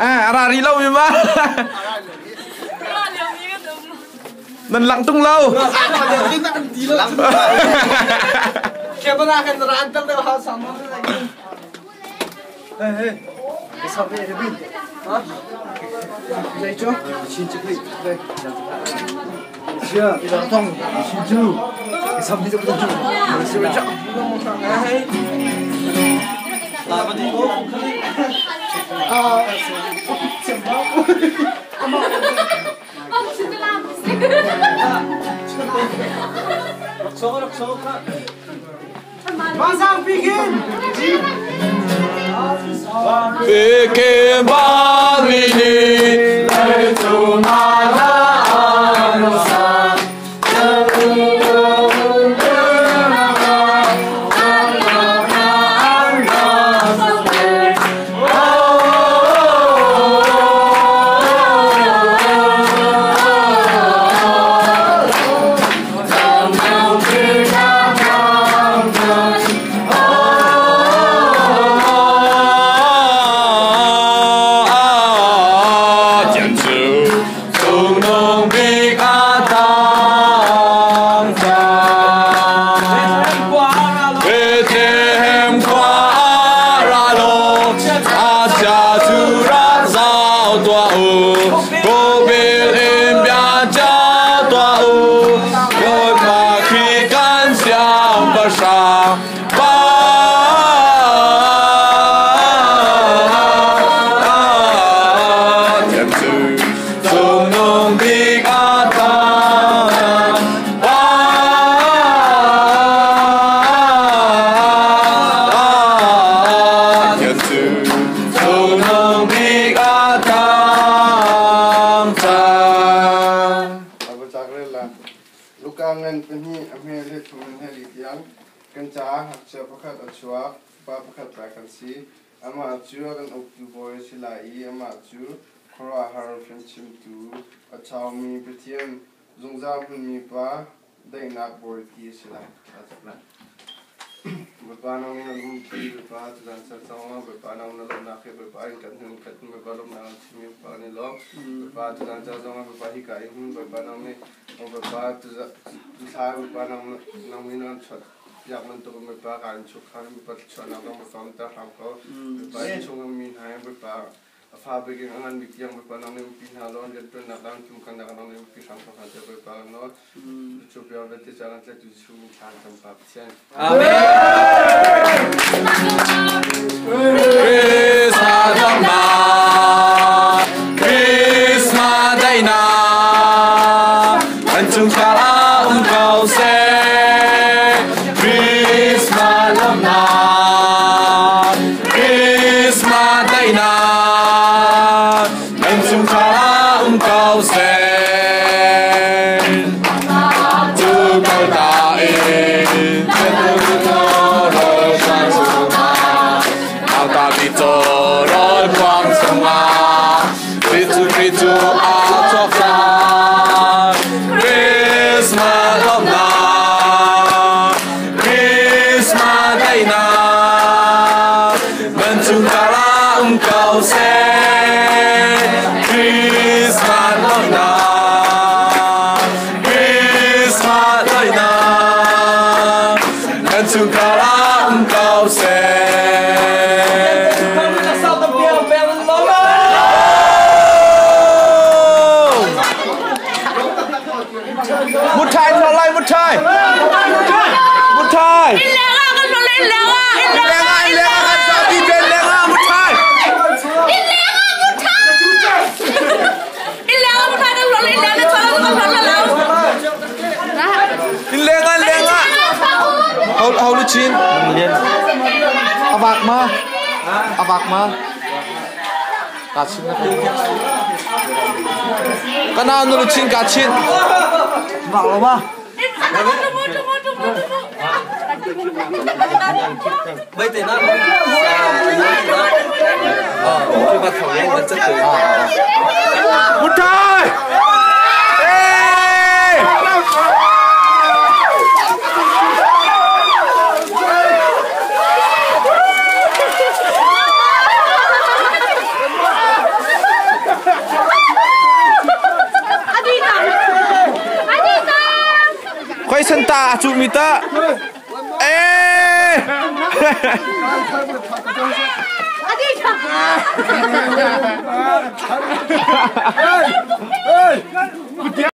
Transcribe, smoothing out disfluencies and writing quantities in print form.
Eh, a ra rih lo mi ma. Nan lang tung lo. Luka ngan pahnih a hmel he thum in heli tiang kan caah ngakchia pakhat a chuak, pa pakhat pek kan si. Amah cu a kan uktu bawi a si lai i amah cu khuaruahhar fimchimtu, a ṭhawngmi Pathian, zungzal hmunmi Pa, daihnak bawi ti a si lai. Bawipa nang na lumpi, Bawipa tuzan ser cang Bawipa nang na lawmnak hi Bawipa in kan hun khat Bawipa lawmnak an chim Bawipa kan i lawm. Bawipa tuzan ca zong ah Bawipa hika i hun Bawipa nang nih Bawipa tuthla Bawipa nang nang min an chuat piak bantuk in Bawipa ka in chuk khan Bawipa chuahnak dong Bawipa um ter hram ko. Bawipa in chung mi hna Bawipa a fa bik in a ngan bik tiang Bawipa nang nih umpi hna law an rianṭuannak dang tumkannak nang nih umpi hram ko hna tiah Bawipa kan nawl. Cu bia vialte ca kan tlaihtu Jesuh min thla kan cam Pa Pathian. Amen. Christmas dawtnak, Christmas daihnak, kan chungkhar ah um ko seh. Christmas lawmhnak, Christmas daihnak, kan chungkhar ah um ko seh. Cu ko ta in, Christmas lawmhnak, Christmas daihnak, nan chungkhar ah um ko seh. Christmas lawmhnak, Christmas daihnak, nan chungkhar ah um ko seh. Muthai lo lai muthai. Muthai. Lenga lenga kan sapi ben lenga muthai. Lenga lenga. Hau hau lu chin. Awak ma. Awak ma. Ka chin na Kana nu lu chin ka chin. Mak lo ma. Muthai. Hey! Santa a cuh mi ta. Eh! Hey!